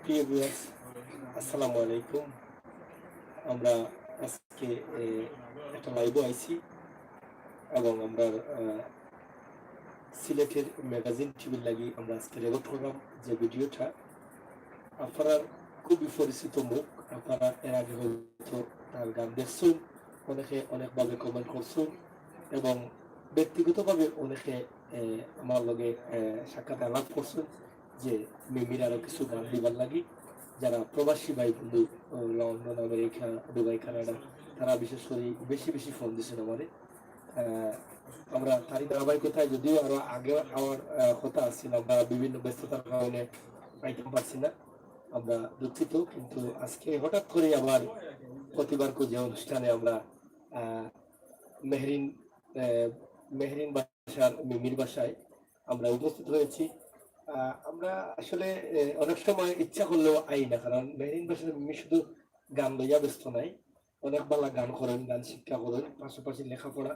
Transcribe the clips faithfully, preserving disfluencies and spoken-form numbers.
প্রিয় ভিউয়ার্স, আসসালামু আলাইকুম। আমরা আজকে, এ, একটা লাইভও আইছি এবং আমরা, আহ, সিলেটের ম্যাগাজিন টিভির লাগি আমরা আজকে রেকর্ড করলাম যে ভিডিওটা। আপনারা খুবই পরিচিত মুখ, আপনারা এর আগে হয়তো তার গান দেখছেন, অনেকে অনেকভাবে কমেন্ট করছেন এবং ব্যক্তিগতভাবে অনেকে, এ, আমার লগে, এ, সাক্ষাৎ আলাপ করছেন যে মিমির আরো কিছু গান দিবার লাগি। যারা প্রবাসী ভাই বন্ধু, ও, লন্ডন, আমেরিকা, দুবাই, কানাডা, তারা বিশেষ করে বেশি বেশি ফোন দিচ্ছেন আমারে। আহ, আমরা তারই ধারাবাহিকতায়, যদিও আরো আগে আমার, আহ, কথা আছিল, আমরা বিভিন্ন ব্যস্ততার কারণে পাইতাম পারছি না, আমরা দুঃখিত। কিন্তু আজকে হঠাৎ করে আবার প্রতিবার যে অনুষ্ঠানে আমরা, আহ, মেহরিন, আহ, মেহরিন বাসার মিমির বাসায় আমরা উপস্থিত হয়েছি। আহ, আমরা আসলে, আহ, অনেক সময় ইচ্ছা করলেও আই না, কারণ মেহরিন বাসার মিমি শুধু গান লইয়া ব্যস্ত নাই, অনেক ভালা গান করেন, গান শিক্ষা করেন, পাশাপাশি লেখাপড়া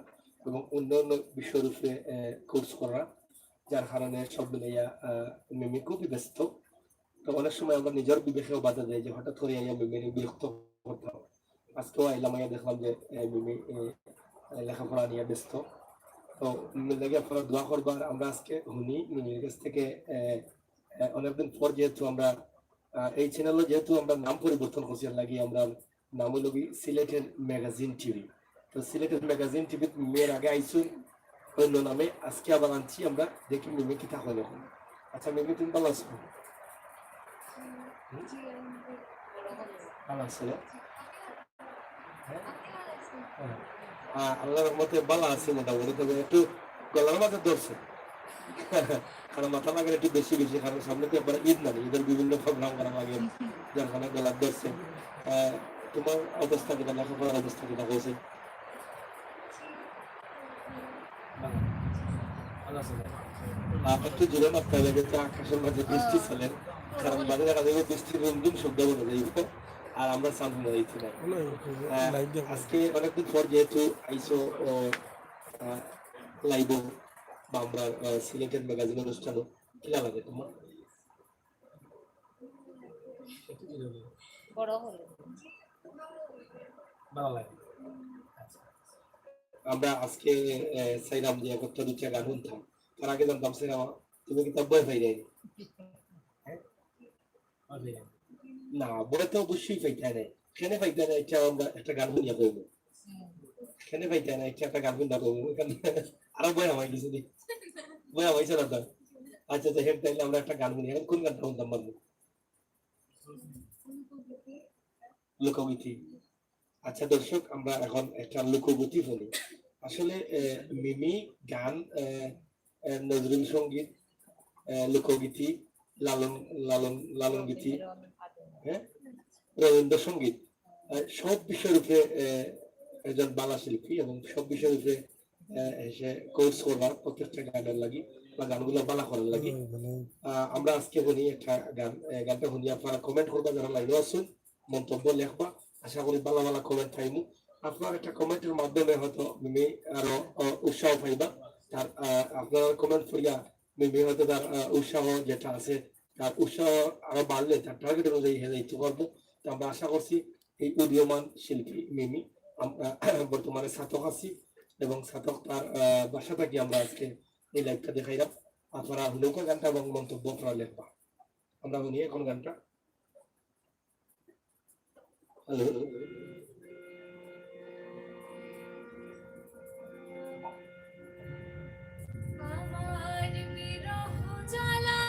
এবং অন্যান্য বিষয়ের উপরে, আহ, কোর্স করা, যার কারণে সব মিলাইয়া, আহ, মিমি খুবই ব্যস্ত। তো অনেক সময় আমরা নিজের বিবেকেও বাধা দেয় যে হঠাৎ করে আইয়া মিমির বিরক্ত করতাম। আজকেও আইলাম, আইয়া দেখলাম যে, আহ, মিমি, আহ, লেখাপড়া নিয়ে ব্যস্ত। তো মিমির লাগি আপনারা দোয়া করবা। আর আমরা আজকে হুনি মিমির কাছ থেকে, আহ, আহ, অনেকদিন পর যেহেতু আমরা, আহ, এই চ্যানেলে যেহেতু আমরা নাম পরিবর্তন করছি, এর লাগি আমরা নাম হইল কি সিলেটের ম্যাগাজিন টিভি। তো সিলেটের ম্যাগাজিন টিভি মিমির আগে আইছুন অন্য নামে, আজকে আবার আনছি আমরা, দেখি মিমি কিতা কয় এখন। আচ্ছা মিমি, তুমি ভালা আছো? হুম? ভালা আছো না? হ্যাঁ? হ্যাঁ। আহ, আল্লাহর রহমতে ভালা আছি মোটামুটি, তবে একটু গলার মাঝে ধরছে। কারণ মাথা লাগার একটু বেশি বেশি, কারণ সামনে তো একবার ঈদ, মানে ঈদের বিভিন্ন প্রোগ্রাম করা লাগে, যার কারণে গলার ধরছে। আহ, তোমার অবস্থা কিনা, লেখাপড়ার অবস্থা কিনা হয়েছে? আহ, একটু জোরে মারতে হবে, যাতে আকাশের মাঝে বৃষ্টি চলে, কারণ বাদে দেখা যাবে বৃষ্টির রুমঝুম শব্দ বলে যাইব, আর আমরা সাউন্ড শুনে যাইছি না। আহ, আজকে অনেকদিন পর যেহেতু আইছো, ও, আহ, লাইভও বা আমরা, আহ, সিলেটের ম্যাগাজিন অনুষ্ঠানও, কিলা লাগে তোমার? বড় হলো। ভালো লাগে। আচ্ছা। আমরা আজকে, আহ, চাইলাম যে একটা দুইটা গান শুনতাম। তার আগে জানতাম সিনেমা, তুমি কিতা ভয় পাই নাই? হ্যাঁ? না, ভয় তো অবশ্যই পাইতায় নাই। কেনে পাইতায় নাই, এটা আমরা একটা গান শুনিয়া কইবো। কেনে পাইতায় নাই, এটা একটা গান শুনিয়া কইবো। এখানে আরো ভয় হামাই গেছে নি। ভয় হামাইছে না তো? আচ্ছা, যাই হোক, তাইলে আমরা একটা গান শুনি। এখন কোন গানটা শুনতাম পারবো? লোকগীতি। আচ্ছা দর্শক, আমরা এখন একটা লোকগীতি শুনি। আসলে, আহ, মিমি গান, আহ, আহ, নজরুল সঙ্গীত, আহ, লোকগীতি, লালন, লালন, লালন গীতি, হ্যাঁ, রবীন্দ্রসঙ্গীত, আহ, সব বিষয়ের উপরে, আহ, একজন বালা শিল্পী এবং সব বিষয়ের উপরে, আহ, সে কোর্স করবার প্রত্যেকটা গানের লাগি বা গানগুলো বালা করার লাগি। আহ, আমরা আজকে শুনি একটা গান, আহ, গানটা শুনি, আপনারা কমেন্ট করবা যারা লাইভে আছেন। মন্তব্য লেখবা। আশা করি ভালা ভালা কমেন্ট পাইমু। আপনার একটা কমেন্টের মাধ্যমে হয়তো মিমি আরো, আহ, উৎসাহ পাইবা। তার, আহ, আপনার কমেন্ট পড়িয়া মিমি হয়তো তার, আহ, উৎসাহ যেটা আছে, তার উৎসাহ আরো বাড়লে তার টার্গেট অনুযায়ী হে যাইতে পারবো। তো আমরা আশা করছি এই উদীয়মান শিল্পী মিমি, আম-, আহ, বর্তমানে ছাতক আছি এবং ছাতক তার, আহ, বাসা থাকি আমরা আজকে এই লাইভটা দেখাইলাম। আপনারা হুনউক্কা গানটা এবং মন্তব্য আপনারা লেখবা। আমরা শুনি এখন গানটা। হ্যালো। আমার বিরহ জ্বালা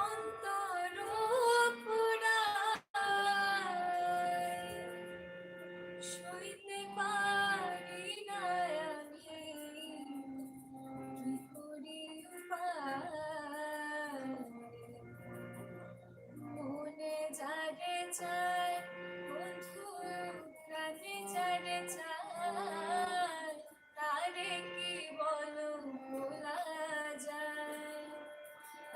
অন্তর পোড়ায়, সইতে পারি না আমি, কি করি উপায়? মনে যারে চায়, বন্ধু প্রাণে যারে চায়, তারে কি বলো ভোলা যায়?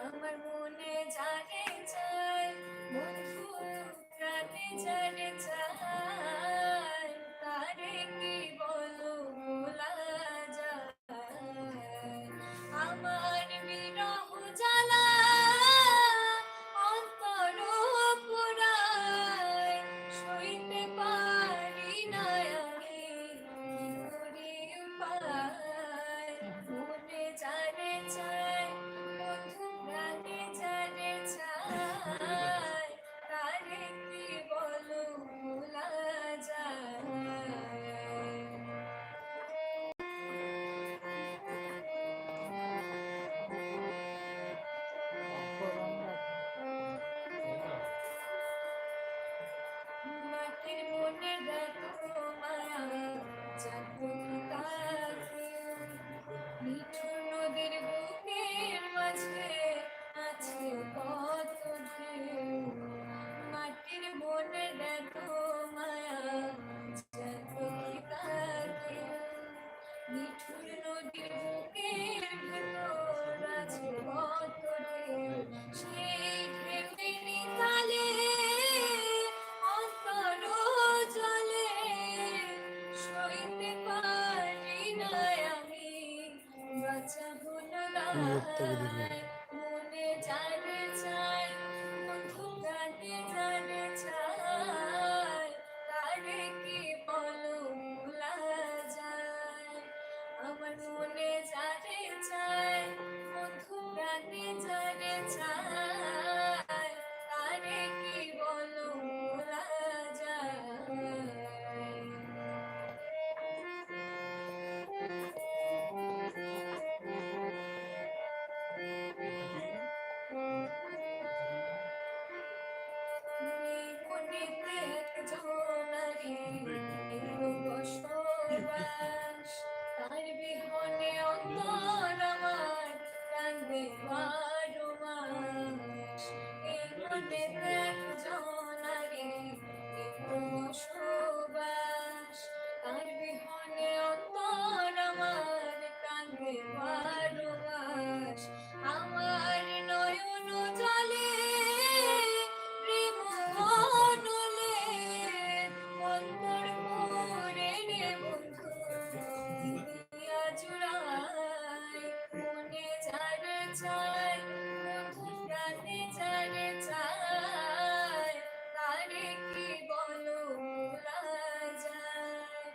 আমার মনে যারে চায়, বন্ধু প্রাণে যারে চায়, তারে কি বলো ভোলা যায়? আমার বিরহ জ্বালা মনে যারে চায়, বন্ধু প্রাণে যারে চায়, তারে কি বলো ভোলা যায়? আমার মনে যারে চায়, বন্ধু প্রাণে যারে চায়, তারে কি বলো ভোলা যায়? তার বিহনে অন্তর আমার কান্দে বারো মাস। এই মনে একজনারে বসবাস। তার বিহনে অন্তর আমার কান্দে বারো মাস। আমার নয়ন জলে প্রেম অনলে অন্তর পুরে রে বন্ধু দিয়া জুড়ায়। মনে যারে চায়, বন্ধু প্রাণে যারে চায়, তারে কি বলো ভোলা যায়?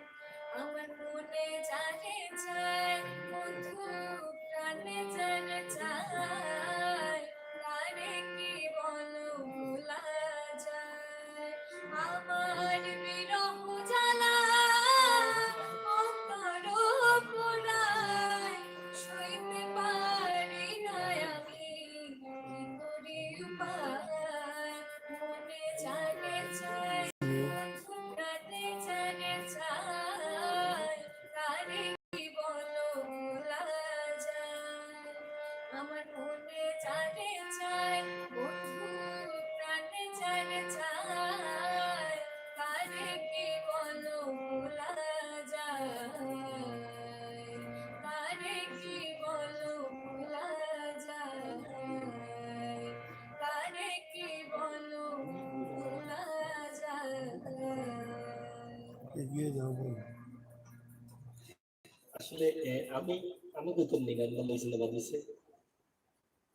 আমার মনে যারে চায়, বন্ধু প্রাণে যারে চায়, তারে কি বলো ভোলা যায়? আমার বিরহ জ্বালা অন্তর পোড়ায়, সইতে পারি না আমি, কি করি উপায়? মনে যারে চায়, বন্ধু প্রাণে যারে চায়, তারে কি বলো ভোলা যায়? আমার মনে যারে চায়, বন্ধু প্রাণে যারে চায়, তারে কি বলো ভোলা যায়? তারে কি বলো ভোলা যায়? তারে কি বলো ভোলা যায়? এগিয়ে যাও বলো। আসলে, এ, আমি, আমি কইতাম নি গান বাজনা হইছে না বাদ দিছে।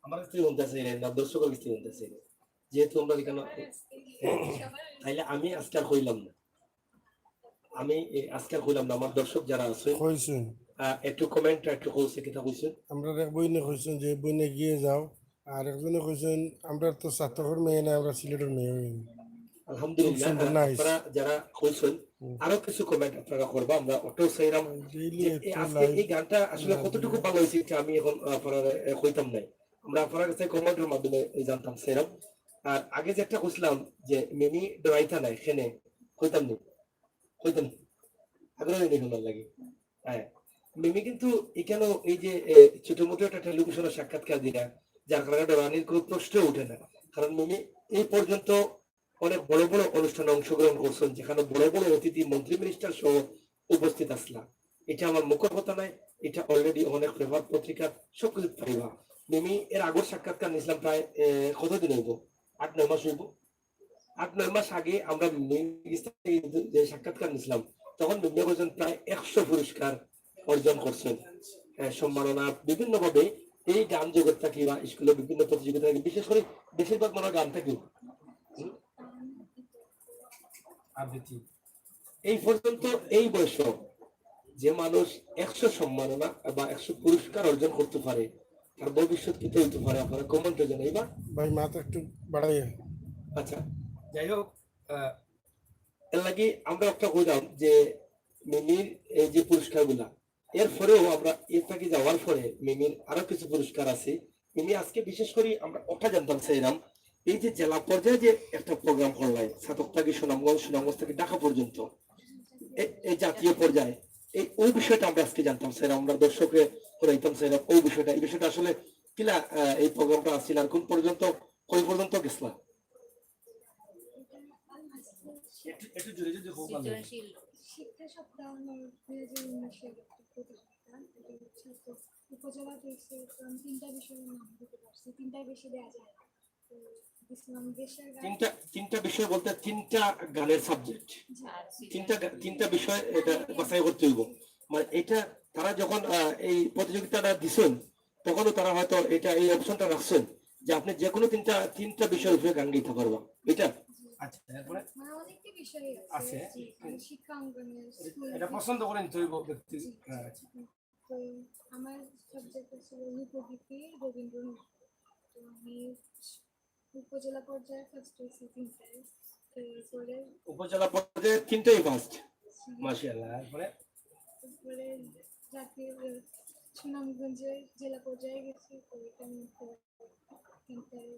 আমার কাছ থেকে শুনতে চাই না, দর্শকের কাছ থেকে শুনতে চাই না। যেহেতু আমরা এখানে, তাইলে আমি আজকে আর কইলাম না। আমি, এ, আজকে আর কইলাম না। আমার দর্শক যারা আছে, কইছেন। আহ, একটু comment, একটু কইছে, কিতা কইছেন? আমরা এক বইনে কইছেন যে বইনে গিয়ে যাও, আর একজনে কইছেন, আমরা তো ছাতকর মেয়ে না, আমরা সিলেটর মেয়ে হই। আলহামদুলিল্লাহ, সুন্দর, nice। আপনারা যারা কইছেন, হুম। আরো কিছু comment আপনারা করবা, আমরা ওটাও চাইলাম daily যে, এ, একটু আজকে live এই গানটা আসলে live কতটুকু live। ভালো হয়েছে, এটা আমি এখন, আহ, আপনারা, এ, কইতাম নাই। আমরা আপনার কাছে comment-এর মাধ্যমে এই জানতাম চাইলাম। আর আগে যে একটা কইছিলাম যে মিমি ডরাইতা নাই, এখানে কইতাম নি, কইতাম নি। আগ্রহ নেই ওনার লাগে। হ্যাঁ, মিমি কিন্তু এখানেও এই যে, এ, ছোট মোটো একটা টেলিভিশনে সাক্ষাৎকার দিলা, যার কারণে ডরানির কোনো প্রশ্ন উঠে না। কারণ মিমি এই পর্যন্ত অনেক বড় বড় অনুষ্ঠানে অংশগ্রহণ করছেন, যেখানে বড় বড় অতিথি, মন্ত্রী, মিনিস্টার সহ উপস্থিত আসলা। এটা আমার মুখের কথা নয়, এটা already অনেক পেপার পত্রিকা সবকিছু পাইবা। মিমি এর আগর সাক্ষাৎকার নিছিলাম প্রায়, এ, কতদিন হইব? আট নয় মাস হইব। আট নয় মাস আগে আমরা মিমির কাছ থেকে যে সাক্ষাৎকার নিছিলাম, তখন মিমি কইছেন প্রায় একশো পুরস্কার অর্জন করছেন, এ, সম্মাননা বিভিন্নভাবে এই গান জগৎ থাকি বা স্কুলে বিভিন্ন প্রতিযোগিতা থাকি, বিশেষ করে বেশিরভাগ মনে হয় গান থাকি। হুম? আবৃত্তি। এই পর্যন্ত এই বয়সে যে মানুষ একশো সম্মাননা বা একশো পুরস্কার অর্জন করতে পারে, তার ভবিষ্যৎ কিতা হইতে পারে, আপনারা comment-এ জানাইবা। ভাই, মাথা একটু বাড়াইয়া। আচ্ছা। যাই হোক, আহ, এর লাগি আমরা একটা কইলাম যে মিমির এই যে পুরস্কারগুলা, এরপরেও আমরা এর থাকি যাওয়ার পরে মিমির আরো কিছু পুরস্কার আছে। মিমি, আজকে বিশেষ করে আমরা ওটা জানতাম চাইলাম, এই যে জেলা পর্যায়ে যে একটা প্রোগ্রাম করলাই, ছাতক থাকি সুনামগঞ্জ, সুনামগঞ্জ থাকি ঢাকা পর্যন্ত, এ-, এই জাতীয় পর্যায়ে, এই, ওই বিষয়টা আমরা আজকে জানতাম চাইলাম, আমরা দর্শকরে শোনাইতাম চাইলাম ওই বিষয়টা। এই বিষয়টা আসলে কিলা, আহ, এই প্রোগ্রামটা আসছিল আর কোন পর্যন্ত, কই পর্যন্ত গেছলা? একটু, একটু জোরে যদি হোক, ভালো হয়। সৃজনশীল। শিক্ষা সপ্তাহ দুই হাজার উনিশের একটা প্রতিযোগিতা। এটা হচ্ছে তো উপজেলা পরিষদ, আমি তিনটা বিষয়ের নাম দিতে পারছি, তিনটায় বেশি দেওয়া যায় না। তো দিছিলাম দেশের গান। তিনটা, তিনটা বিষয় বলতে তিনটা গানের subject। জি। তিনটা গা-, তিনটা বিষয় এটা বাছাই করতে হইব। মানে এটা তারা যখন, আহ, এই প্রতিযোগিতাটা দিছেন, তখনও তারা হয়তো এটা, এই অপশনটা রাখছেন যে আপনি যে কোনো তিনটা, তিনটা বিষয়ের উপরে গান গাইতে পারবা। এটা আচ্ছা, এরপরে মানে অনেকটা বিষয় আছে। আছে। জি, মানে শিক্ষা অঙ্গনে, স্কুল এটা পছন্দ করেন তো ওই ব্যক্তি। জি, জি। হ্যাঁ, আচ্ছা। তো আমার সাবজেক্ট ছিল লোকগীতি, রবীন্দ্র নৃত্য। তো আমি উপজেলা পর্যায়ে ফার্স্ট হয়েছি তিনটায়। এরপরে উপজেলা পর্যায়ে তিনটাই ফার্স্ট। জি। মাশাআল্লাহ। তারপরে তারপরে জাতীয়, সুনামগঞ্জে জেলা পর্যায়ে গেছি, তো এটা আমি তিনটায়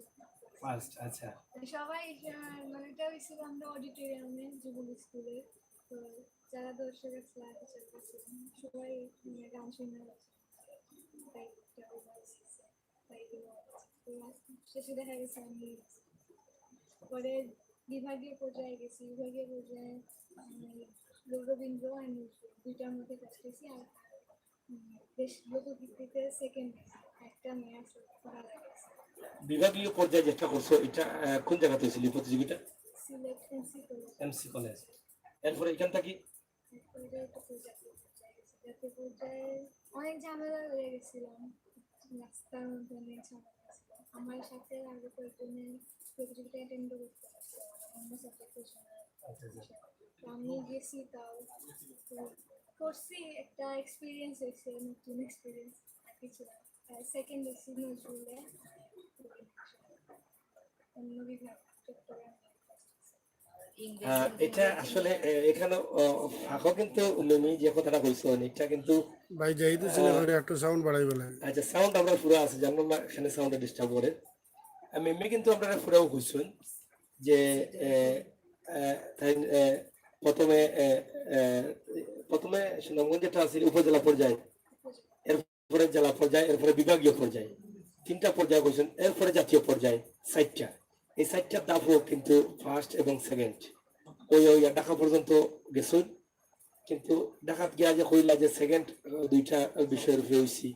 ফার্স্ট। আচ্ছা। সবাই, আহ, মানে, এটা হয়েছিল আমরা অডিটোরিয়ামে যুবলীগ স্কুলে। তো যারা দর্শক আছে, টিচার আছে, সবাই, মানে, গান শুনে, তাই এটা অর্গানাইজ হয়েছে। তাই এগুলো শেষে দেখা গেছে আমি পরে বিভাগীয় পর্যায়ে গেছি। বিভাগীয় পর্যায়ে আমি রবীন্দ্র আর নজরুল দুইটার মধ্যে ফার্স্ট হয়েছি। আর, উম, দেশ লোকগীতিতে সেকেন্ড হয়েছি। একটা মেয়ে আছে, ভালো লাগছে। বিভাগীয় পর্যায়ে যেটা করছো, এটা, আহ, কোন জায়গাতে হয়েছিল এই প্রতিযোগিতা? Sylhet MC college. MC college. এরপরে এখান থেকে এরপরে তো জাতীয় পর্যায়ে গেছি। জাতীয় পর্যায়ে অনেক ঝামেলা হয়ে গেছিলাম, রাস্তার মধ্যে অনেক ঝামেলা ছিল। আমার সাথে আরো কয়েকজনে প্রতিযোগিতা অ্যাটেন্ড করতে পারছে, মানে, অন্য সাবজেক্টের জন্য। আচ্ছা, আচ্ছা। তো আমি গেছি, তাও তো করছি, একটা এক্সপিরিয়েন্স হয়েছে, নতুন এক্সপিরিয়েন্স আর কিছু না। সেকেন্ড হয়েছি নজরুলে, অন্য বিভাগ, চট্টগ্রাম। আহ, এটা আসলে, এ, এখানে, আহ, ফাঁকো কিন্তু মিমি যে কথাটা কইছো, এটা কিন্তু ভাই জাহিদ হোসেন, আহ, একটু সাউন্ড বাড়াই বলে। আচ্ছা, সাউন্ড আমরা পুরা আছে, জানো না, এখানে সাউন্ডে ডিস্টার্ব করে। আহ, মিমি কিন্তু আমরা পুরাও কইছেন যে, এ, এ, তাই, এ, প্রথমে, এ, এ, প্রথমে সুনামগঞ্জ যেটা আছে উপজেলা পর্যায়ে, এর এরপরে জেলা পর্যায়ে, এরপরে বিভাগীয় পর্যায়ে, তিনটা পর্যায়ে করছেন, এরপরে জাতীয় পর্যায়ে চারটা। এই চারটা ধাপও কিন্তু ফার্স্ট এবং সেকেন্ড ওই, ওই ঢাকা পর্যন্ত গেছেন, কিন্তু ঢাকাত গিয়া যে কইলা যে সেকেন্ড দুইটা বিষয়ের উপরে হইছি,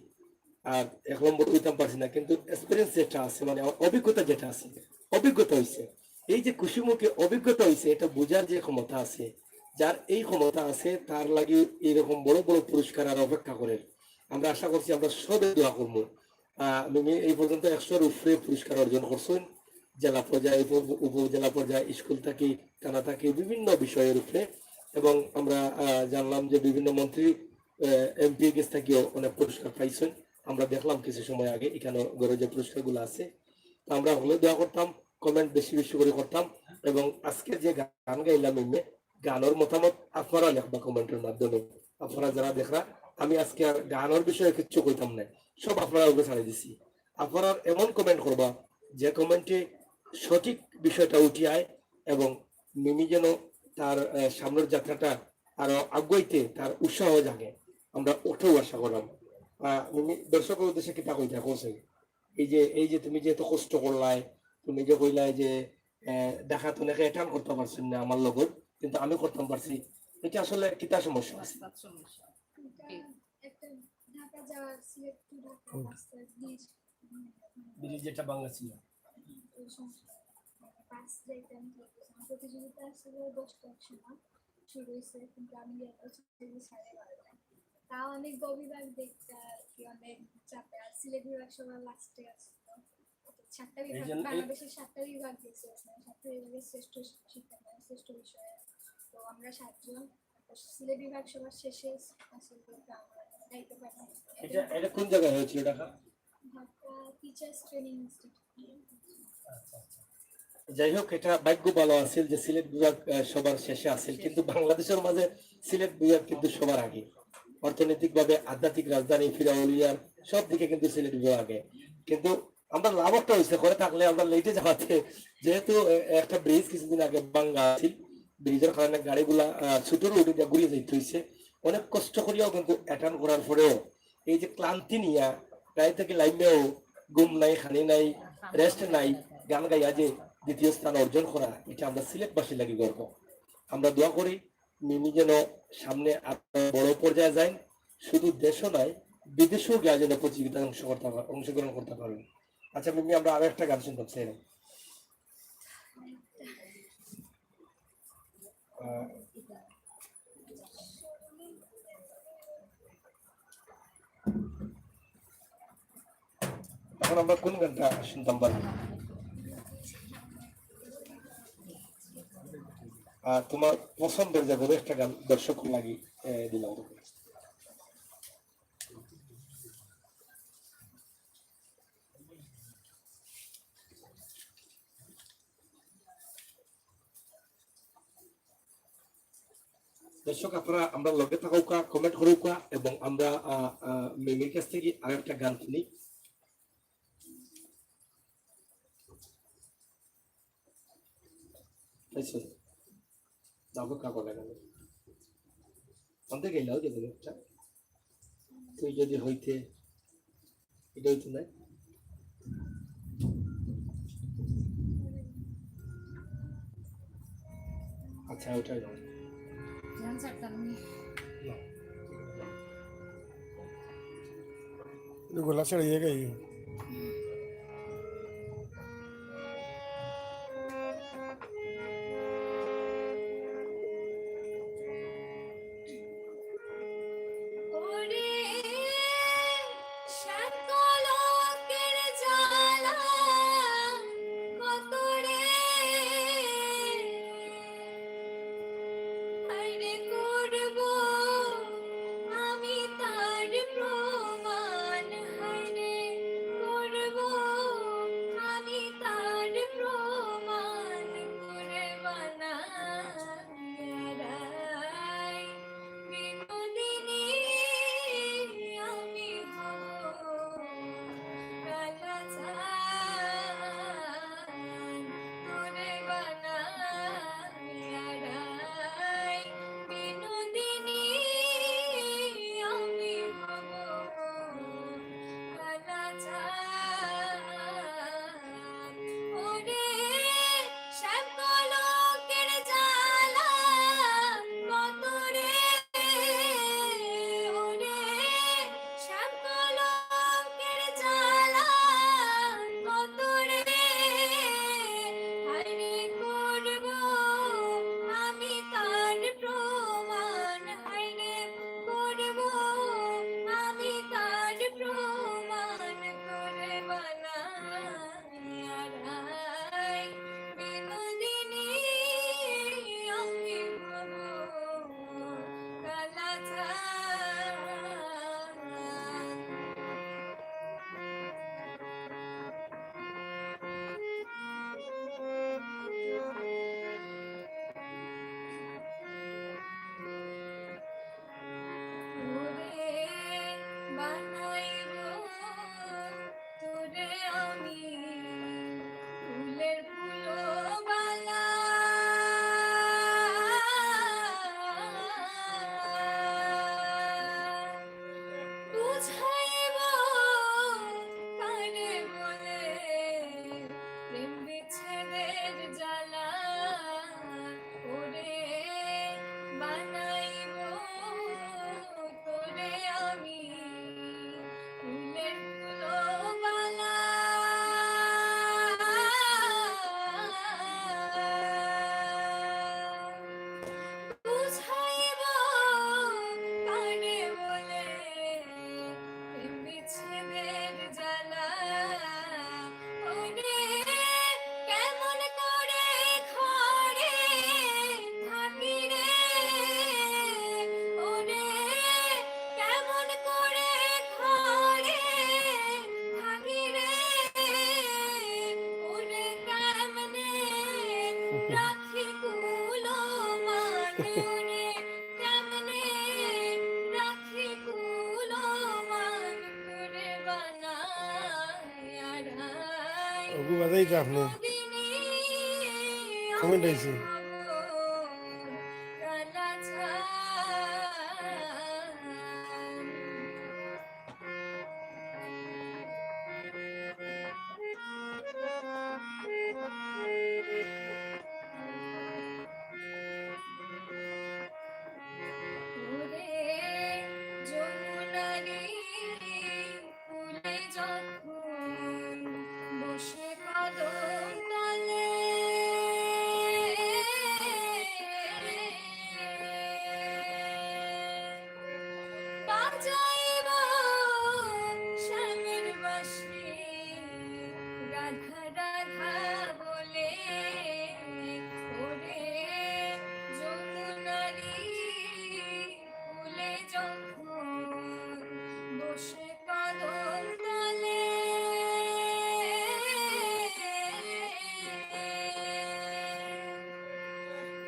আর এক নম্বর হইতাম পারছি না, কিন্তু এক্সপিরিয়েন্স যেটা আছে, মানে, অভিজ্ঞতা যেটা আছে, অভিজ্ঞতা হইছে। এই যে খুশি মুখে অভিজ্ঞতা হইছে, এটা বোঝার যে ক্ষমতা আছে, যার এই ক্ষমতা আছে, তার লাগি এইরকম বড় বড় পুরস্কার আর অপেক্ষা করে। আমরা আশা করছি, আমরা সবে দোয়া করবো। আহ, মিমি এই পর্যন্ত একশোর উপরে পুরস্কার অর্জন করছেন, জেলা পর্যায়ে, উপ-, উপজেলা পর্যায়ে, স্কুল থাকি, থানা থাকি, বিভিন্ন বিষয়ের উপরে। এবং আমরা, আহ, জানলাম যে বিভিন্ন মন্ত্রী, আহ, এমপি গেছ থাকিও অনেক পুরস্কার পাইছেন। আমরা দেখলাম কিছু সময় আগে এখানে ঘরে যে পুরস্কারগুলো আছে, তো আমরা হলে দোয়া করতাম, কমেন্ট বেশি বেশি করে করতাম। এবং আজকে যে গান গাইলাম, এমনি গানের মতামত আপনারা লেখবা কমেন্টের মাধ্যমে। আপনারা যারা দেখরা, আমি আজকে আর গানের বিষয়ে কিচ্ছু কইতাম না, সব আপনারা ওকে ছাড়িয়ে দিছি। আপনারা এমন কমেন্ট করবা যে কমেন্টে সঠিক বিষয়টা উঠে আয় এবং মিমি যেন তার, আহ, সামনের যাত্রাটা আরো আগুয়াইতে তার উৎসাহ জাগে। আমরা ওটাও আশা করলাম। আহ, মিমি, দর্শকের উদ্দেশ্যে কিতা কইতা কওছে? এই যে, এই যে তুমি যে এত কষ্ট করলায়, তুমি যে কইলায় যে, আহ, ঢাকাত অনেকে অ্যাটেন্ড করতে পারছেন না আমার লগর, কিন্তু আমি করতাম পারছি, এটা আসলে কিতা সমস্যা আছে? রাস্তার সমস্যা। এটা একটা ঢাকা যাওয়ার, সিলেট to ঢাকা হুম। রাস্তার ব্রিজ, ব্রিজ যেটা ভাঙা ছিল। ওই সমস্যা। বাস যাইতাম, প্রতিযোগিতা আসলে দশটার সময় শুরু হয়েছে, কিন্তু আমি গেছি সাড়ে বারোটায়। তাও অনেক গ বিভাগ দেখতে আর কি অনেক চাপে, আর সিলেট বিভাগ সবার লাস্টে আসতো। সাতটা এই বিভাগ, জন্য এই বাংলাদেশের সাতটা বিভাগ গেছে, মানে, সাতটা বিভাগের শ্রেষ্ঠ শিক্ষা, মানে, শ্রেষ্ঠ বিষয়ে। তো আমরা সাতজন, তো সিলেট বিভাগ সবার শেষে আসলে আমরা যাইতে পারি। এটা, এটা কোন জায়গায় হয়েছিল, Dhaka? Dhaka teachers training institute. আচ্ছা, আচ্ছা। যাই হোক, এটা ভাগ্য ভালো আছিল যে সিলেট বিভাগ, আহ, সবার শেষে আছিল, কিন্তু বাংলাদেশের মাঝে সিলেট বিভাগ কিন্তু সবার আগে। অর্থনৈতিকভাবে আধ্যাত্মিক রাজধানী ফিরাউলিয়ার সব দিকে কিন্তু সিলেট বিভাগ আগে। কিন্তু আমরা লাভ একটা হয়েছে, করে থাকলে আমরা লেটে যাওয়াতে, যেহেতু এ-, একটা ব্রিজ কিছুদিন আগে ভাঙ্গা আছিল, ব্রিজের কারণে গাড়িগুলা, আহ, ছোট রোডে দিয়ে ঘুরিয়ে যাইতে হয়েছে। অনেক কষ্ট করিয়াও কিন্তু অ্যাটেন্ড করার পরেও এই যে ক্লান্তি নিয়া, রাইত থেকে লাইমেও ঘুম নাই, খানি নাই, রেস্ট নাই, গান গাইয়া যে দ্বিতীয় স্থান অর্জন করা, এটা আমরা সিলেটবাসীর লাগি গর্ব। আমরা দোয়া করি মিমি যেন সামনে আরো বড় পর্যায়ে যায়, শুধু দেশও নয়, বিদেশেও গিয়া যেন প্রতিযোগিতায় অংশ করতে পার-, অংশগ্রহণ করতে পারেন। আচ্ছা মিমি, আমরা আরো একটা গান শুনতাম, সেরকম। আহ, আমরা কোন গানটা শুনতাম বলো? আহ, তোমার পছন্দের যে কোনো একটা গান দর্শক লাগি, আহ, দিলাম। দর্শক, আপনারা আমরার লগে থাকউক্কা, comment করউক্কা, এবং আমরা, আহ, আহ, মিমির কাছ থাকি আরেকটা গান শুনি। আচ্ছা, যাবো কাপড় লাগানো। আনতে গেলেও যে কোনো একটা। তুই যদি হইতে, এটা হইতো না। আচ্ছা, ওটাই নাও। ধ্যান ছাড়তাম না। না। এটা গলা ছাড়িয়ে গেই। ওরে, সাত কলঙ্কের জ্বালা কত রে, হায়রে করব আমি তার প্রমাণ, হায়রে করব আমি তার প্রমাণ, করে বানা বিনোদিনী আমি হব কালাচান, তোরে বানাইয়া রাই বিনোদিনী আমি হব কালাচান। ওরে, শ্যাম কলঙ্কের জ্বালা কত রে, ওরে, শ্যাম কলঙ্কের জ্বালা কত রে, হায়রে করব আমি তার প্রমাণ, হায়রে করব আমি তার প্রমাণ, করে বানা বিনোদিনী আমি হব কালাচান। ওরে বানাইব তোরে আমি ফুলের ফুলবালা। বুঝাইব কারে বলে প্রেম বিচ্ছেদের জ্বালা। ওরে বানাইব তোরে আমি ফুলের ফুলবালা। বুঝাইব কারে বলে বিচ্ছেদের জ্বালা। ওরে কেমন করে ঘরে থাকি রে, ওরে কেমন করে ঘরে থাকি রে, ওরে কেমনে রাখি কুলো মান, ওরে কেমনে রাখি কুলো মান, করে বানাইয়া রাই অগু বাজাই তো আপনি। বিনোদিনী Comment আইছে। আমি হব কালাচান। ওরে যমুনারি কূলে যখন বসে কদম তলে, রাধা রাধা বলে, ওরে যমুনারি কূলে যখন বসে কদম তলে,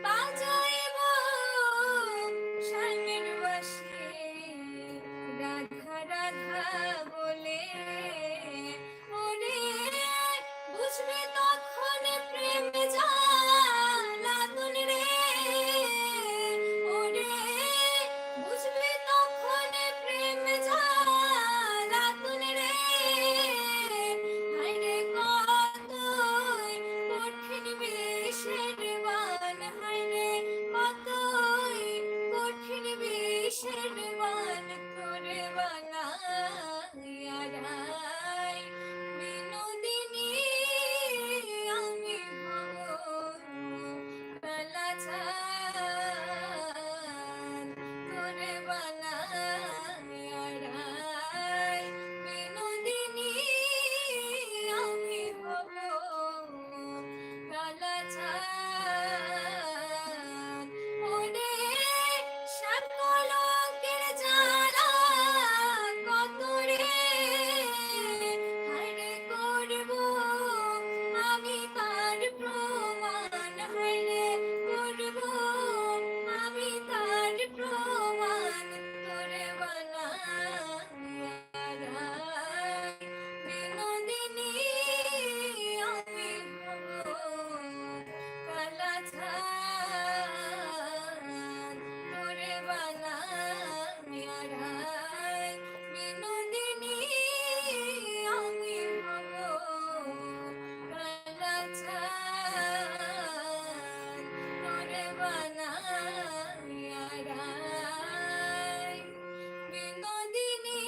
বাজাইব স্বর্ণের বাঁশি রাধা রাধা বলে। ওরে বুঝবি তখন প্রেম জ্বালাতন রে, ওরে বুঝবি তখন প্রেম জ্বালাতন রে। হায়রে কতই কঠিন বিষের বান, হায়রে কতই কঠিন বিষের বান, তোরে বানাইয়া রাই বিনোদিনী আমি হব কালাচাঁদ, তোরে বানাইয়া রাই বিনোদিনী আমি হব কালাচাঁদ। ওরে সাত কলঙ্কের জ্বালা কত রে, হায়রে করব আমি তার প্রমাণ, হায়রে করব আমি তার প্রমাণ, তোরে বানাইয়া রাই বিনোদিনী আমি হব কালাচাঁদ, তোরে বানাইয়া রাই বিনোদিনী আমি হব কালাচাঁদ, তোরে বানাইয়া রাই বিনোদিনী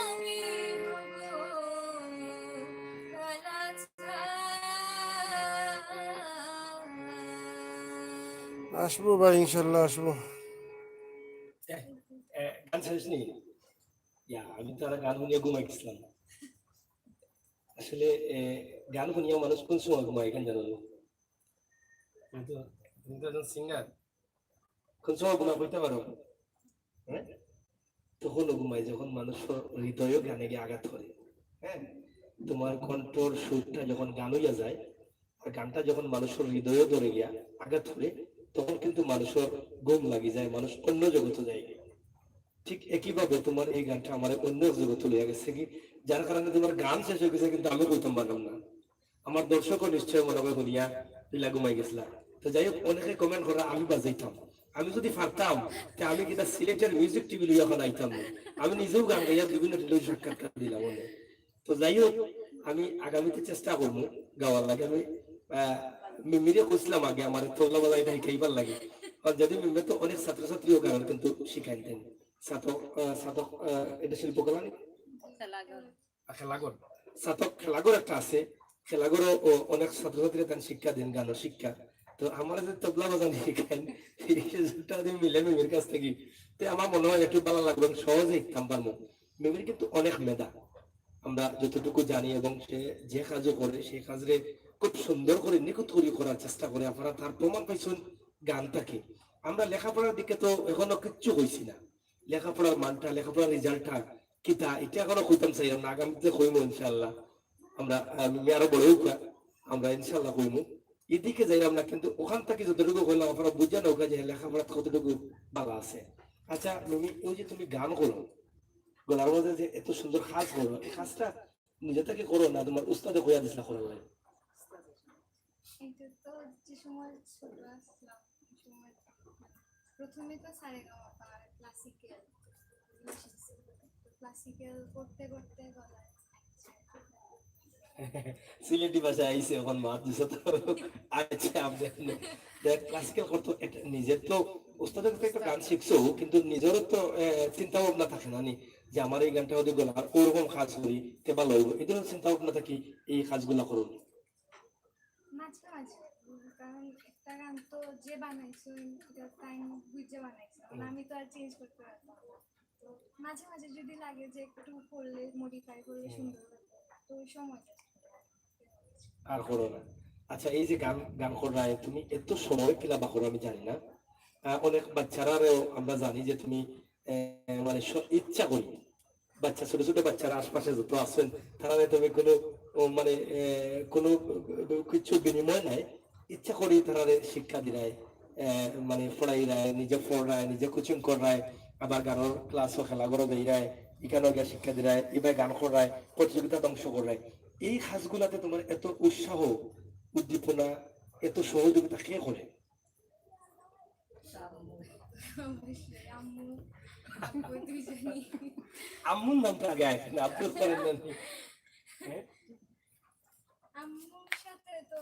আমি হব কালাচাঁদ। আসবো ভাই, ইনশাল্লাহ আসবো। এ, এ, গান শেষ নি? ইয়া, আমি তো আর গান শুনিয়া ঘুমাই গেছিলাম। আসলে, এ, গান শুনিয়া মানুষ কোন সময় ঘুমায়, কেন জানো? কিন্তু তুমি তো একজন সিঙ্গার। কোন সময় ঘুমায় কইতে পারো? হ্যাঁ? তখন ঘুমায় যখন মানুষর হৃদয়ও গানে গিয়া আঘাত করে। হ্যাঁ? তোমার কণ্ঠর সুরটা যখন গান হইয়া যায়, আর গানটা যখন মানুষর হৃদয়ও ধরে গিয়া আঘাত করে, তখন কিন্তু মানুষর ঘুম লাগি যায়, মানুষ অন্য জগতো যায় গিয়া। ঠিক একইভাবে তোমার এই গানটা আমার অন্য এক জগতো লইয়া গেছে কি, যার কারণে তোমার গান শেষ হয়ে গেছে, কিন্তু আমি কইতাম পারলাম না। আমার দর্শকও নিশ্চয় মনে করে শুনিয়া দিলা ঘুমাই গেছিলা। তো যাই হোক, অনেকে কমেন্ট করা আমি বাজাইতাম, আমি যদি পারতাম, তে আমি কিতা সিলেটের মিউজিক টিভি লইয়া এখন আইতাম না। আমি নিজেও গান গাইয়া বিভিন্ন টেলিভিশন সাক্ষাৎকার দিলাম অনেক। তো যাই হোক, আমি আগামীতে চেষ্টা করবো গাওয়ার লাগে। আমি, আহ, মিমিরে কইছিলাম আগে আমার তবলা বাজাইটা শিখাইবার লাগে। আর যদি মিমে তো অনেক ছাত্রছাত্রীও গান কিন্তু শিখাইতেন। ছাতক, আহ, ছাতক, আহ, এটা শিল্পকলা নি? খেলাঘর। আর খেলাঘর। ছাতক খেলাঘর একটা আছে। খেলাঘরও ও অনেক ছাত্রছাত্রীরা তান শিক্ষা দেন, গানের শিক্ষা। তো আমার যে তবলা বাজানি শিখাইন, এই সুযোগটা যদি মিলে মিমির কাছ থেকে, তে আমার মনে হয় একটু ভালো লাগবে এবং সহজে শিখতাম পারবো। মিমির কিন্তু অনেক মেধা, আমরা যতটুকু জানি, এবং সে যে কাজও করে, সেই কাজরে খুব সুন্দর করে, নিখুঁত করে করার চেষ্টা করে। আপনারা তার প্রমাণ পাইছেন গান থাকি। আমরা লেখাপড়ার দিকে তো এখনো কিচ্ছু কইছি না, লেখাপড়ার মানটা, লেখাপড়ার রেজাল্টটা কিতা, এটা এখনো কইতাম চাইলাম না, আগামীতে কইমু ইনশাআল্লাহ। আমরা, আহ, মিমি আরো বড় হোক, আমরা ইনশাআল্লাহ কইমু। এদিকে যাইলাম না, কিন্তু ওখান থেকে যতটুকু কইলাম, আপনারা বুঝা নৌকা যে লেখাপড়া কতটুকু ভালো আছে। আচ্ছা মিমি, ওই যে তুমি গান করো, গলার মধ্যে যে এত সুন্দর কাজ করো, এই কাজটা নিজে থেকে করো না, তোমার উস্তাদে কইয়া দিছিলা করার লাগি? এটা তো যে সময় ছোট আসলাম, ওই সময় প্রথমে তো সারেগামাপা আর ক্লাসিক্যাল এগুলো শিখছি। তো ক্লাসিক্যাল করতে করতে গলায় সিলেটি ভাষা আইছে এখন মাত দিছে তো। আচ্ছা, আপনি দেখ, ক্লাসিক্যাল করতো এটা নিজের তো উস্তাদের কাছে একটা গান শিখছো, কিন্তু নিজেরও তো, আহ, চিন্তা ভাবনা থাকে না নি যে আমার এই গানটা যদি গলা আর ওরকম কাজ করি, তে ভালো হইব। এই ধরনের চিন্তা ভাবনা থাকি এই কাজগুলা করুন। মাঝে মাঝে, উম, কারণ একটা গান তো যে বানাইছে, ওই, এটা টাইম বুঝে বানাইছে। এখন হুম। আমি তো আর চেঞ্জ করতে পারবো না। মাঝে মাঝে যদি লাগে যে একটু করলে, মডিফাই করলে হুম। সুন্দর হতো, তো ওই সময় আর করো না। আচ্ছা, এই যে গান গান কররায় তুমি, এত সময় কিলা বার করো আমি জানি না। আহ, অনেক বাচ্চারারেও আমরা জানি যে তুমি আহ, মানে স- ইচ্ছা করি বাচ্চা, ছোট ছোট বাচ্চারা আশপাশে যত আছেন, তারারে তুমি কোনো ও, মানে আহ, কোনো কিছু বিনিময় নাই, ইচ্ছা করি তারারে শিক্ষা দিরায়, আহ, মানে পড়াইরায়, নিজে পড়রায়, নিজে কোচিং কররায়, আবার গানর ক্লাসও খেলা করে দেইরায়, এখানেও গিয়া শিক্ষা দিরায়, এবার গান কররায়, প্রতিযোগিতাত অংশ কররায়। এই কাজগুলাতে তোমার এত উৎসাহ, উদ্দীপনা, এত সহযোগিতা কে করে? অবশ্যই আম্মু, আব্বু দুইজনই। আম্মুর নামটা আগে আয় না, আব্বুর পরে নাম। হ্যাঁ? আম্মুর সাথে তো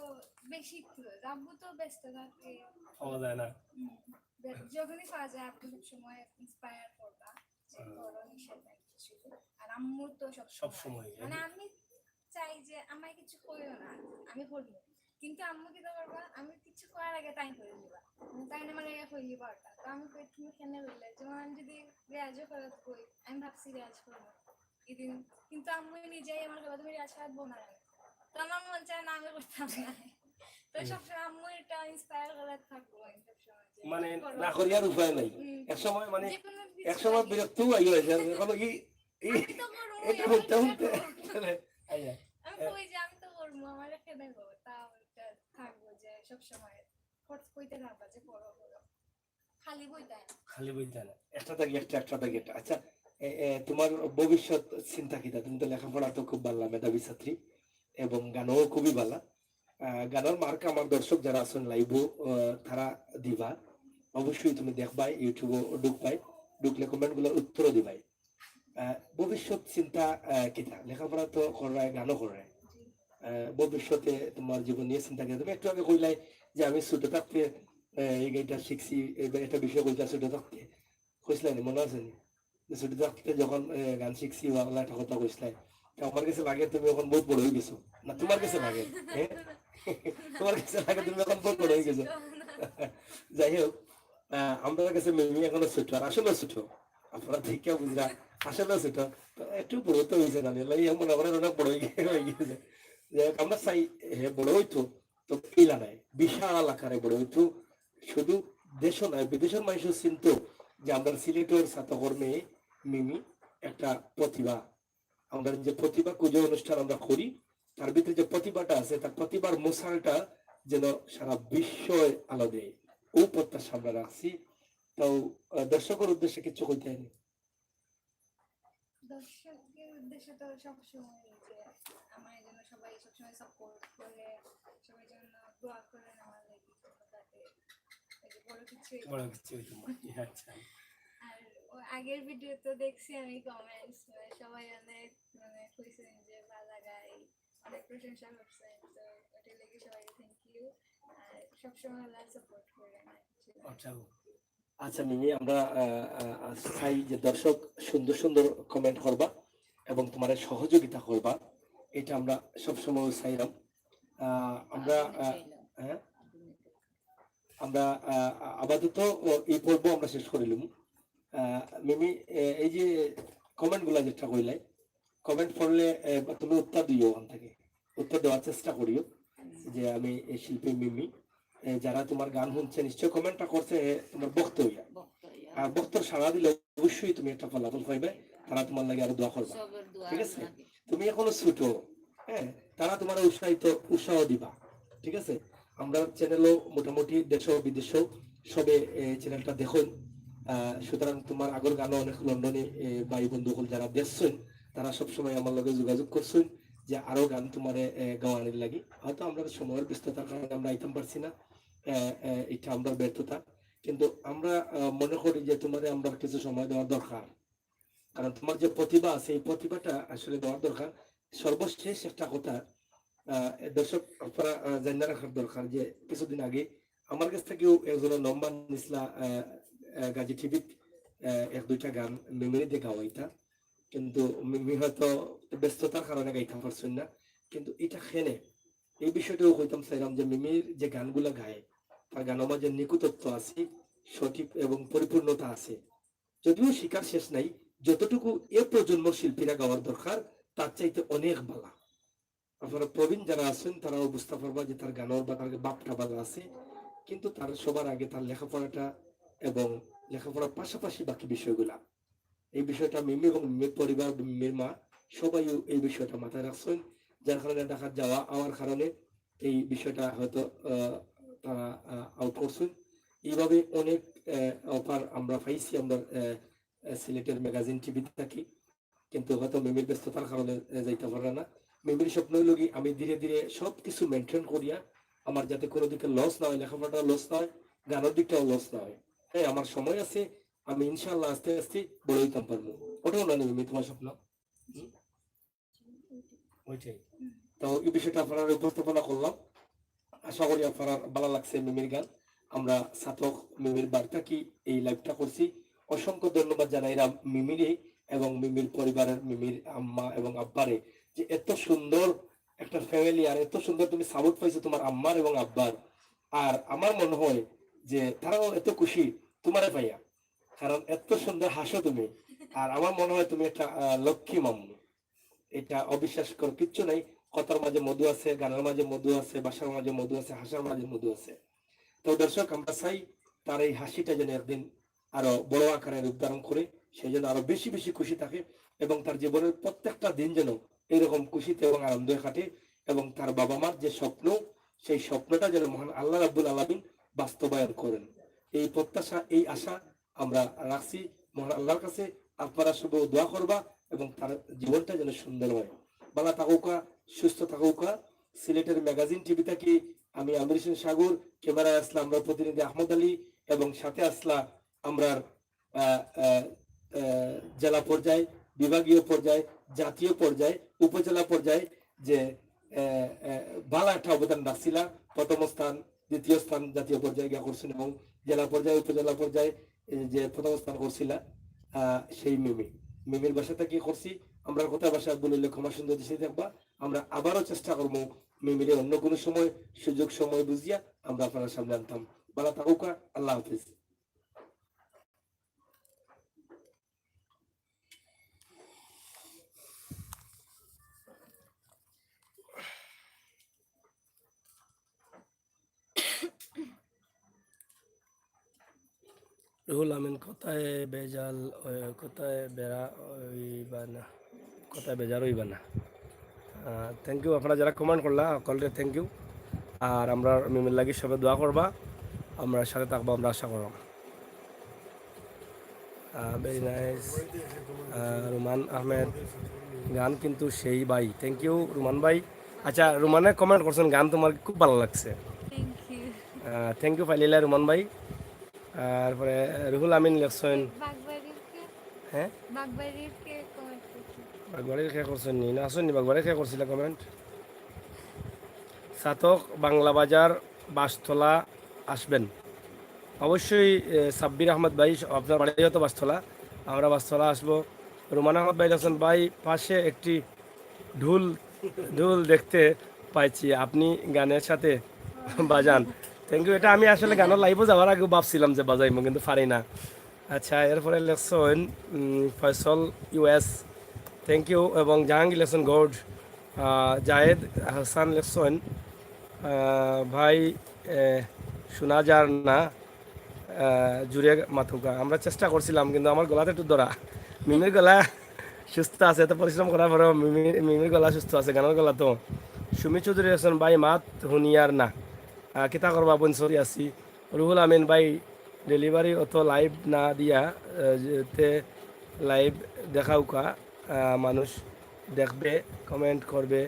বেশি ক্লোজ, আব্বু তো ব্যস্ত থাকে। পাওয়া যায় না। হুম, বে- যখনই পাওয়া যায় আব্বু সবসময় ইন্সপায়ার করবা যে হুম। করো, নিষেধ নাই কিছু। আর আম্মু তো সব সব সময়। মানে আমি চাই যে আমায় কিছু কইও না, আমি করবো, কিন্তু আম্মু কিতা করবা, আমি কিছু করার আগে তাই করে দিবা, মানে তাই না, মানে কইলি বারোটা। তো আমি কই, তুমি কেন বললে? যেমন আমি যদি রেয়াজও করাত কই, আমি ভাবছি রেয়াজ করবো এদিন, কিন্তু আম্মু নিজেই আমার কথা, তুমি রেয়াজ করাত বউ না কেন? তো আমার মন চায় না, আমি করতাম না। তো হুম। সবসময় আম্মু এটা ইন্সপায়ার করে থাকবো আমি সবসময় যে মানে করো। না করিয়ার উপায় নাই। হুম। এক সময় মানে যে কোনো এক সময় বিরক্ত হয়ে যায়, এখন কি এই আমি তো করবো, এটা আমি হুনতে তো হুনতে করবো। আইয়া, আমি কই যে আমি তো করবো, আমার একটা দেখো, তাও একটা থাকবো যে সবসময় কত-, কইতে থাকবা যে করো, করো। খালি বইতে না। খালি বলতে না, একটা থাকি একটা, একটা থাকি একটা। আচ্ছা, এ, এ, তোমার ভবিষ্যৎ চিন্তা কিতা? তুমি তো লেখাপড়া তো খুব ভালা, মেধাবী ছাত্রী, এবং গানও খুবই ভালা। আহ, গানর মার্ক আমার দর্শক যারা আছেন লাইভও, আহ, তারা দিবা, অবশ্যই তুমি দেখবায়, ইউটিউবও ঢুকবায়, ঢুকলে কমেন্ট গুলোর উত্তরও দিবায়। আহ, ভবিষ্যৎ চিন্তা আহ, কিতা? লেখাপড়া তো কররায়, গানও কররায়। আহ, ভবিষ্যতে তোমার জীবন নিয়ে চিন্তা কিতা? তুমি একটু আগে কইলাই যে আমি ছোট থাকতে আহ, এই গানটা শিখছি, এই বা একটা বিষয় কইতা ছোট থাকতে, কইছিলা নি, মনে আছে নি? যে ছোট থাকতে যখন আহ, গান শিখছি বা আল্লাহ একটা কথা কইছিলাই, তো আমার কাছে লাগে তুমি এখন বহুত বড় হয়ে গেছো। না, তোমার কাছে লাগে, হ্যাঁ? তোমার কাছে লাগে তুমি এখন বহুত বড় হয়ে গেছো। যাই হোক, আহ, আমরা কাছে মিমি এখনো ছোট, আর আসলে ছোট। আপনারা দেখে বুঝরা, আসলে ছোট। তো একটু বড় তো হয়েছে না, এই মনে করেন অনেক বড় হয়ে গিয়ে, হয়ে গেছে। যাই হোক, আমরা চাই হে বড় হইতো, তো ইলা নাই, বিশাল আকারে বড় হইতো। শুধু দেশও নয়, বিদেশের মানুষও চিনতো যে আমরা সিলেটের ছাত্রকর্মে মিমি একটা প্রতিভা। আমরা যে প্রতিভা খুঁজে অনুষ্ঠান আমরা করি, তার ভিতরে যে প্রতিভাটা আছে, তার প্রতিভার মশালটা যেন সারা বিশ্বয় আলো দেয়, ও প্রত্যাশা আমরা রাখছি। তো আহ, দর্শকের উদ্দেশ্যে কিছু কইতে হয়নি। দর্শকের উদ্দেশ্যে তো সবসময় যে আমার জন্য সবাই সবসময় সাপোর্ট করে, সবাই জন্য দোয়া করেন আমার লাগি, যাতে এই যে বড় কিছু হইতে বড় পারে। কিছু হইতে পারে। আচ্ছা। আর ও আগের ভিডিও তো দেখছি আমি কমেন্টস, সবাই অনেক মানে কইছেন যে ভালো লাগাই, অনেক প্রশংসা করছেন, তো ওটার লাগি সবাইকে থ্যাংক ইউ। আর সবসময় আল্লাহ সাপোর্ট করেন। আচ্ছা। আচ্ছা মিমি, আমরা আহ, আহ, আহ, চাই যে দর্শক সুন্দর সুন্দর কমেন্ট করবা এবং তোমার সহযোগিতা করবা, এটা আমরা সবসময় চাইলাম। আহ, আমরা আহ, হ্যাঁ, আমরা আহ, আপাতত ও, এই পর্ব আমরা শেষ করিলাম। আহ, মিমি, এ, এই যে কমেন্ট গুলা যেটা কইলাই, কমেন্ট পড়লে এ, তুমি উত্তর দিও ওখান থেকে, উত্তর দেওয়ার চেষ্টা করিও যে আমি এই শিল্পী মিমি, এ, যারা তোমার গান শুনছে নিশ্চয় কমেন্টটা করছে এ, তোমার ভক্ত হইয়া। আর ভক্তর সাড়া দিলে অবশ্যই তুমি একটা ফলাফল পাইবে, তারা তোমার লাগি আরো দোয়া করবে। ঠিক আছে? তুমি এখনো ছোট, হ্যাঁ, তারা তোমার উৎসাহিত, উৎসাহ দিবা। ঠিক আছে? আমরা চ্যানেলও মোটামুটি দেশ ও বিদেশেও সবে এ, চ্যানেলটা দেখইন। আহ, সুতরাং তোমার আগর গানও অনেক লন্ডনে এ, ভাই বন্ধু হল যারা দেখছেন, তারা সবসময় আমার লগে যোগাযোগ করছেন যে আরো গান তোমারে এ, গাওয়ানির লাগি। হয়তো আমরা সময়র ব্যস্ততার কারণে আমরা আইতাম পারছি না, এ, এ, এটা আমরা ব্যর্থতা। কিন্তু আমরা আহ, মনে করি যে তোমারে আমরা কিছু সময় দেওয়ার দরকার, কারণ তোমার যে প্রতিভা আছে এই প্রতিভাটা আসলে দেওয়ার দরকার। সর্বশেষ একটা কথা, আহ, দর্শক আপনারা আহ, জানিয়ে রাখার দরকার যে কিছুদিন আগে আমার কাছ থেকেও একজনের নম্বর নিছিলা, আহ, আহ, গাজী টিভিত আহ, এক দুইটা গান মিমিরে দিয়ে গাওয়াইতা, কিন্তু মিমি হয়তো ব্যস্ততার কারণে গাইতে পারছেন না। কিন্তু এটা খেনে এই বিষয়টাও কইতাম চাইলাম যে মিমির যে গানগুলা গায়, তার গানের মাঝে নিখুঁতত্ব আছে, সঠিক এবং পরিপূর্ণতা আছে। যদিও শিকার শেষ নাই, যতটুকু এ প্রজন্মর শিল্পীরা গাওয়ার দরকার, তার চাইতে অনেক বালা। আপনারা প্রবীণ যারা আছেন, তারাও বুঝতে পারবা যে তার গানর বা তার ভাবটা বালা আছে, কিন্তু তার সবার আগে তার লেখাপড়াটা এবং লেখাপড়ার পাশাপাশি বাকি বিষয়গুলা। এই বিষয়টা মিমি এবং মিমির পরিবার, মিমির মা, সবাই এই বিষয়টা মাথায় রাখছেন, যার কারণে ঢাকার যাওয়া আওয়ার কারণে এই বিষয়টা হয়তো আহ, তারা আউট করছেন। এইভাবে অনেক অফার আমরা পাইছি আমরা আহ, আহ, সিলেটের ম্যাগাজিন টিভি থাকি, কিন্তু হয়তো মিমির ব্যস্ততার কারণে আহ, যাইতে পারে না। মিমির স্বপ্ন হইল কি, আমি ধীরে ধীরে সব কিছু মেনটেন করিয়া আমার যাতে কোনো দিকে লস না হয়, লেখাপড়াটা লস না হয়, গানের দিকটাও লস না হয়। হ্যাঁ, আমার সময় আছে, আমি ইনশাআল্লাহ আস্তে আস্তে বড় হইতাম পারবো। ওটাও না মিমি, তোমার স্বপ্ন? হুম? ওইটাই। তো এই বিষয়টা আপনারা উপস্থাপনা করলাম, আশা করি আপনারা ভালো লাগছে মিমির গান। আমরা সাতক মিমির বার্তা কি এই লাইভটা করছি। অসংখ্য ধন্যবাদ জানাইলাম মিমিরে এবং মিমির পরিবারের, মিমির আম্মা এবং আব্বারে, যে এত সুন্দর একটা ফ্যামিলি আর এত সুন্দর তুমি সাপোর্ট পাইছো তোমার আম্মার এবং আব্বার। আর আমার মনে হয় যে তারাও এত খুশি তোমারে পাইয়া, কারণ এত সুন্দর হাসো তুমি। আর আমার মনে হয় তুমি একটা আহ, লক্ষ্মী মাম্মু। এটা অবিশ্বাসকর কিচ্ছু নাই। কথার মাঝে মধু আছে, গানের মাঝে মধু আছে, ভাষার মাঝে মধু আছে, হাসার মাঝে মধু আছে। তো দর্শক, আমরা চাই তার এই হাসিটা যেন একদিন আরো বড় আকারে রূপ ধারণ করে, সেই জন্য আরো বেশি বেশি খুশি থাকে এবং তার জীবনের প্রত্যেকটা দিন যেন এইরকম খুশিতে এবং আনন্দে কাটে এবং তার বাবা মার যে স্বপ্ন, সেই স্বপ্নটা যেন মহান আল্লাহ রাব্বুল আলামিন বাস্তবায়ন করেন। এই প্রত্যাশা, এই আশা আমরা রাখছি মহান আল্লাহর কাছে। আপনারা শুধু দোয়া করবা এবং তার জীবনটা যেন সুন্দর হয়। ভালো থাকুকা, সুস্থ থাকুকা। সিলেটের ম্যাগাজিন টিভি থাকি আমি আমির হোসেন সাগর, ক্যামেরায় আসলা আমরা প্রতিনিধি আহমদ আলী এবং সাথে আসলা আমরা আহ, আহ, আহ, জেলা পর্যায়ে, বিভাগীয় পর্যায়ে, জাতীয় পর্যায়ে, উপজেলা পর্যায়ে যে আহ, আহ, ভালো একটা অবদান রাখছিলা, প্রথম স্থান, দ্বিতীয় স্থান জাতীয় পর্যায়ে গিয়া করছেন এবং জেলা পর্যায়ে, উপজেলা পর্যায়ে এই যে প্রথম স্থান করছিলা, আহ, সেই মিমি, মিমির বাসা থাকি করছি। আমরা কথা ভাষা বলিলে ক্ষমা সুন্দর দৃষ্টিতে দেখবা। আমরা আবারও চেষ্টা করবো মিমিরে অন্য কোনো সময় সুযোগ সময় বুঝিয়া আমরা আপনার সামনে আনতাম। ভালো থাকুকা, আল্লাহ হাফিজ। রুহুল আমিন, কোথায় বেজাল, ওই, কোথায় বেড়া ওইবা না, কোথায় বেজার হইবা না। থ্যাংক ইউ আপনারা যারা কমেন্ট করলা, সকলরে থ্যাংক ইউ। আর আমরা মিমির লাগি সবে দোয়া করবা, আমরা সাথে থাকবো, আমরা আশা করলাম। Very nice. রুমান আহমেদ, গান কিন্তু সেই ভাই। থ্যাংক ইউ রুমান ভাই। আচ্ছা, রুমানে কমেন্ট করছেন, গান তোমার খুব ভালো লাগছে। Thank you. থ্যাংক ইউ ফাইলিলা রুমান ভাই। তারপরে রুহুল আমিন লেখছেন। বাগবাড়ির কে? হ্যাঁ? বাগবাড়ির কে কমেন্ট করছে? বাগবাড়ির কে করছেন নি? না, আসেননি, বাগবাড়ির কে করছিল কমেন্ট? সাতক বাংলা বাজার বাসতলা আসবেন অবশ্যই। এ, সাব্বির আহমদ ভাই, আপনার বাড়ি হয়তো বাসতলা, আমরা বাসতলা আসবো। রুমান আহমদ ভাই লেখছেন, ভাই পাশে একটি ঢুল, ঢুল দেখতে পাইছি, আপনি গানের সাথে বাজান। Thank you. এটা আমি আসলে গানের লাইভও যাওয়ার আগেও ভাবছিলাম যে বাজাইমু, কিন্তু পারি না। আচ্ছা, এরপরে লেখছেন উম, ফয়সল ইউএস, থ্যাংক ইউ, এবং জাহাঙ্গীর লেখছেন গুড। জায়েদ হাসান লেখছেন, আহ, ভাই, এ, শোনা যার না, আহ, জুড়ে মাতুকা। আমরা চেষ্টা করছিলাম, কিন্তু আমার গলাতে একটু ধরা। মিমির গলা সুস্থ আছে, এত পরিশ্রম করার পরেও মিমির, মিমির গলা সুস্থ আছে, গানের গলা তো। সুমি চৌধুরী লেখছেন, ভাই মাত হুনিয়ার না। আহ, কিতা করবা বোন, সরি আছি। রুহুল আমিন ভাই, ডেলিভারি অত লাইভ না দিয়া, আহ, যে তে লাইভ দেখাউকা, আহ, মানুষ দেখবে, কমেন্ট করবে।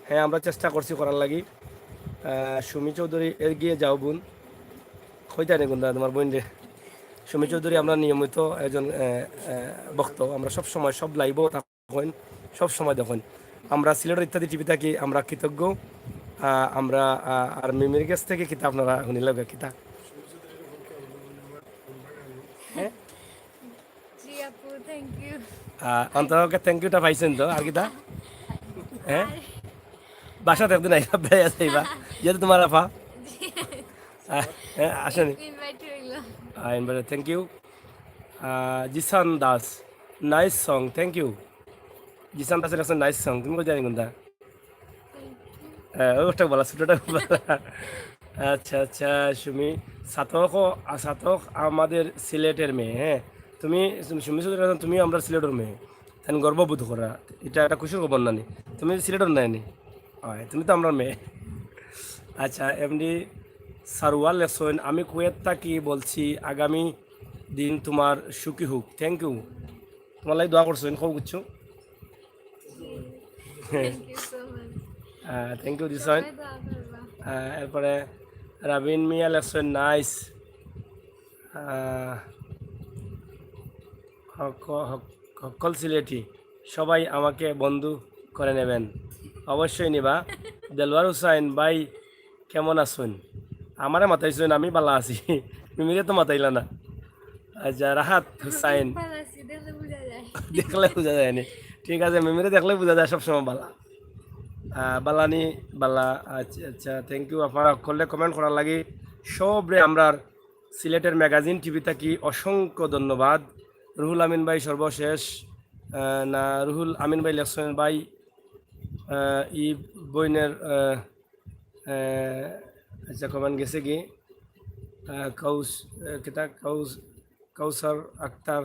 হ্যাঁ, আমরা চেষ্টা করছি করার লাগি। আহ, সুমি চৌধুরী, এগিয়ে যাও বোন। কইতা নি কোনটা তোমার বোন রে? সুমি চৌধুরী আমরা নিয়মিত একজন, আহ, আহ, ভক্ত, আমরা সব সময় সব লাইভও দেখইন, সব সময় দেখইন। আমরা সিলেট ইত্যাদি টিভি থাকি, আমরা কৃতজ্ঞ। আহ, আমরা, আহ, আর মিমির গেছ থাকি কিতা আপনারা হুনিলা কিতা? হ্যাঁ? জি আপু, থ্যাংক ইউ। আহ, অন্তরকে থ্যাংক ইউটা পাইছেন তো, আর কিতা? হ্যাঁ? বাসাত একদিন আইবা, বেড়াইয়া যাইবা, যেহেতু তোমার আফা। আহ, হ্যাঁ, আসেনি। ইনভাইট রইল। Ah, invite, thank you. Ah, Jisan Das, Nice song, thank you. Jisan দাসে লেখছইন nice song, তুমি কই জানি কোনটা? হ্যাঁ, ওটা বলা, ছোটটা বলা। আচ্ছা আচ্ছা, সুমি, সাতক ও-, আ, সাতক আমাদের সিলেটের মেয়ে, হ্যাঁ। তুমি, সুমি চৌধুরী, তুমি আমরার সিলেটের মেয়ে, তাই গর্ববোধ করা, এটা একটা খুশির খবর না নি? তুমি সিলেটের নায় নি? হয়, তুমি তো আমরার মেয়ে। আচ্ছা, এমডি সারওয়ার লেখছইন, আমি কুয়েত থাকি বলছি, আগামী দিন তোমার সুখী হোক। Thank you। তোমার লাগি দোয়া করছইন, খুব কিছু। Thank you so much. Ah, thank you দিছইন। সবাই দোয়া করবা। আহ, এরপরে রাবিন মিয়া লেখছইন nice। আহ, হক-, হক-, হক্কল সিলেটি, সবাই আমাকে বন্ধু করে নেবেন। অবশ্যই নিবা। দেলওয়ার হুসাইন ভাই, কেমন আছইন? আমারে মাতাইছইন, আমি বালা আছি। মিমিরে তো মাতাইলা না। আচ্ছা, রাহাত হুসাইন। ভালো আছি, দেখলে বুঝা যায়। দেখলে বুঝা যায় নি। ঠিক আছে, মিমিরে দেখলে বুঝা যায় সবসময় বালা। আহ, বালানি, বালা, আচ্ছা, আচ্ছা, thank you। আপনারা হক্কলে comment করার লাগি সবরে আমরার সিলেটের ম্যাগাজিন টিভি থাকি অসংখ্য ধন্যবাদ। রুহুল আমিন ভাই সর্বশেষ, আহ, না, রুহুল আমিন ভাই লেখছইন ভাই, আহ, ই বইনের, আহ, আহ, আচ্ছা, comment গেছে কি? আহ, কাউস-, আহ, কিতা? কাউস-, কাউসার আক্তার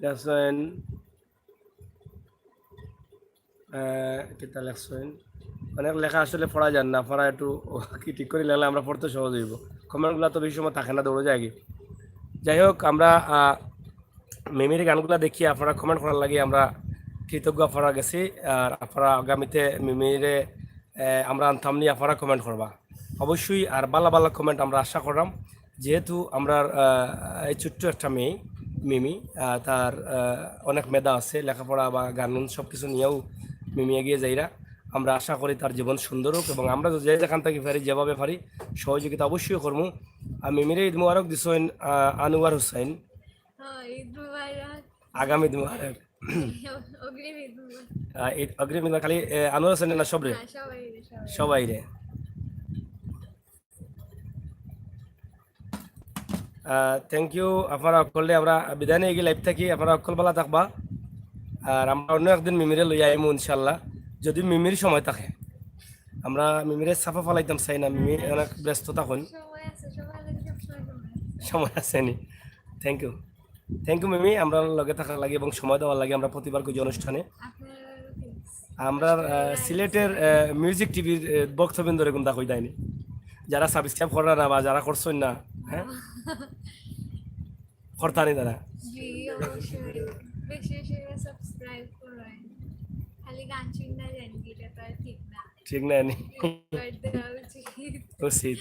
লেখছইন, আহ, কিতা লেখছইন? অনেক লেখা আসলে পড়া যায় না, পড়া একটু কি ঠিক করি লেখলে আমরা পড়তে সহজ হইব। Comment গুলা তো বেশি সময় থাকে না, দৌড়ে যায় কি। যাই হোক, আমরা, আহ, মিমির গানগুলা দেখি, আপনারা comment করার লাগি আমরা কৃতজ্ঞ আপনারা গেছি। আর আপনারা আগামীতে মিমিরে, আহ, আমরা আনতাম নি, আপনারা comment করবা অবশ্যই। আর বালা বালা comment আমরা আশা করলাম, যেহেতু আমরার, আহ, এই ছোট্ট একটা মেয়ে মিমি, আহ, তার, আহ, অনেক মেধা আছে, লেখাপড়া বা গান সব কিছু নিয়েও মিমি এগিয়ে যাইরা। আমরা আশা করি তার জীবন সুন্দর হোক এবং আমরা যে যেখান থেকে পারি, যেভাবে পারি, সহযোগিতা অবশ্যই করমু। আর মিমিরে ঈদ মুবারক দিছইন, আহ, আনোয়ার হুসাইন। হ্যাঁ, ঈদ মুবারক। আগামী ঈদ মুবারক। অগ্রিম ঈদ মুবারক। আহ, ঈদ, অগ্রিম ঈদ মুবারক। খালি, আহ, আনোয়ার হুসাইন না, সবরে? হ্যাঁ, সবাই রে, সবাই। সবাই রে। আহ, thank you। আপনারা হক্কলে আমরা বিদায় নিয়ে গিয়ে live থাকি, আপনারা হক্কল বালা থাকবা। আর আমরা অন্য একদিন মিমিরে লইয়া আইমু ইনশাল্লাহ, যদি মিমির সময় থাকে। আমরা মিমিরে সাফা ফালাইতাম চাই না, মিমি অনেক ব্যস্ত থাকইন, সময় আছে, সবার কাছে সব সময় সময় আছে। সময় আছে নি। Thank you, thank you মিমি, আমরা লগে থাকার লাগি এবং সময় দেওয়ার লাগি আমরা প্রতিবার খুঁজি অনুষ্ঠানে। আপনারারও thanks। আমরা, আহ, সিলেটের, আহ, মিউজিক টিভির, আহ, ভক্তবৃন্দরে কোনটা কই দেয়নি, যারা subscribe করেন না বা যারা করছইন না, হ্যাঁ, করতানি তারা। জি, অবশ্যই। বেশি বেশি করে subscribe করেন। খালি গান শুননা জানি, এটা তো আর ঠিক না। ঠিক না নি? Like দেওয়া উচিত। উচিত।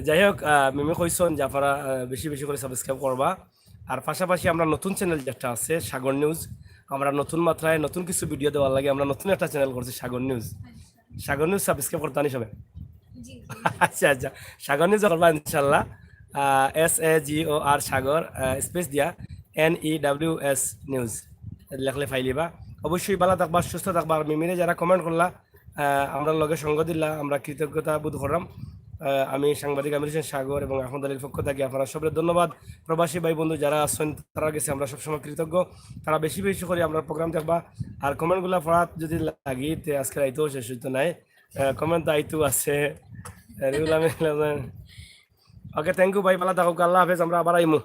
যাই হোক, আহ, মিমি কইছইন যে আপনারা, আহ, বেশি বেশি করে subscribe করবা। আর পাশাপাশি আমরা নতুন channel যেটা আছে সাগর নিউজ, আমরা নতুন মাত্রায় নতুন কিছু video দেওয়ার লাগি আমরা নতুন একটা channel করছি সাগর নিউজ। সাগর নিউজ subscribe করতানি সবে। জি, জি। আচ্ছা আচ্ছা, সাগর নিউজ করবা ইনশাল্লাহ। আহ, এস এ জি ও আর সাগর, আহ, space দিয়া N E W S news লেখলে পাইলিবা। অবশ্যই বালা থাকবা, সুস্থ থাকবা। আর মিমিরে যারা comment করলা, আহ, আমরার লগে সঙ্গ দিলা, আমরা কৃতজ্ঞতা বোধ করলাম। আহ, আমি সাংবাদিক আমির হোসেন সাগর এবং আহমদ আলীর পক্ষ থাকি আপনারা সবরে ধন্যবাদ। প্রবাসী ভাই বন্ধু যারা আছইন, তারার গেছে আমরা সবসময় কৃতজ্ঞ। তারা বেশি বেশি করি আমরার program দেখবা। আর comment গুলা পড়াত যদি লাগি, তে আজকে রাইতেও শেষ হইতো নায়। আহ, comment তো আইতো আছে। আহ, রুহুল আমিন। OK, thank you ভাই, বালা থাকো, আল্লাহ হাফেজ, আমরা আবার আইমু।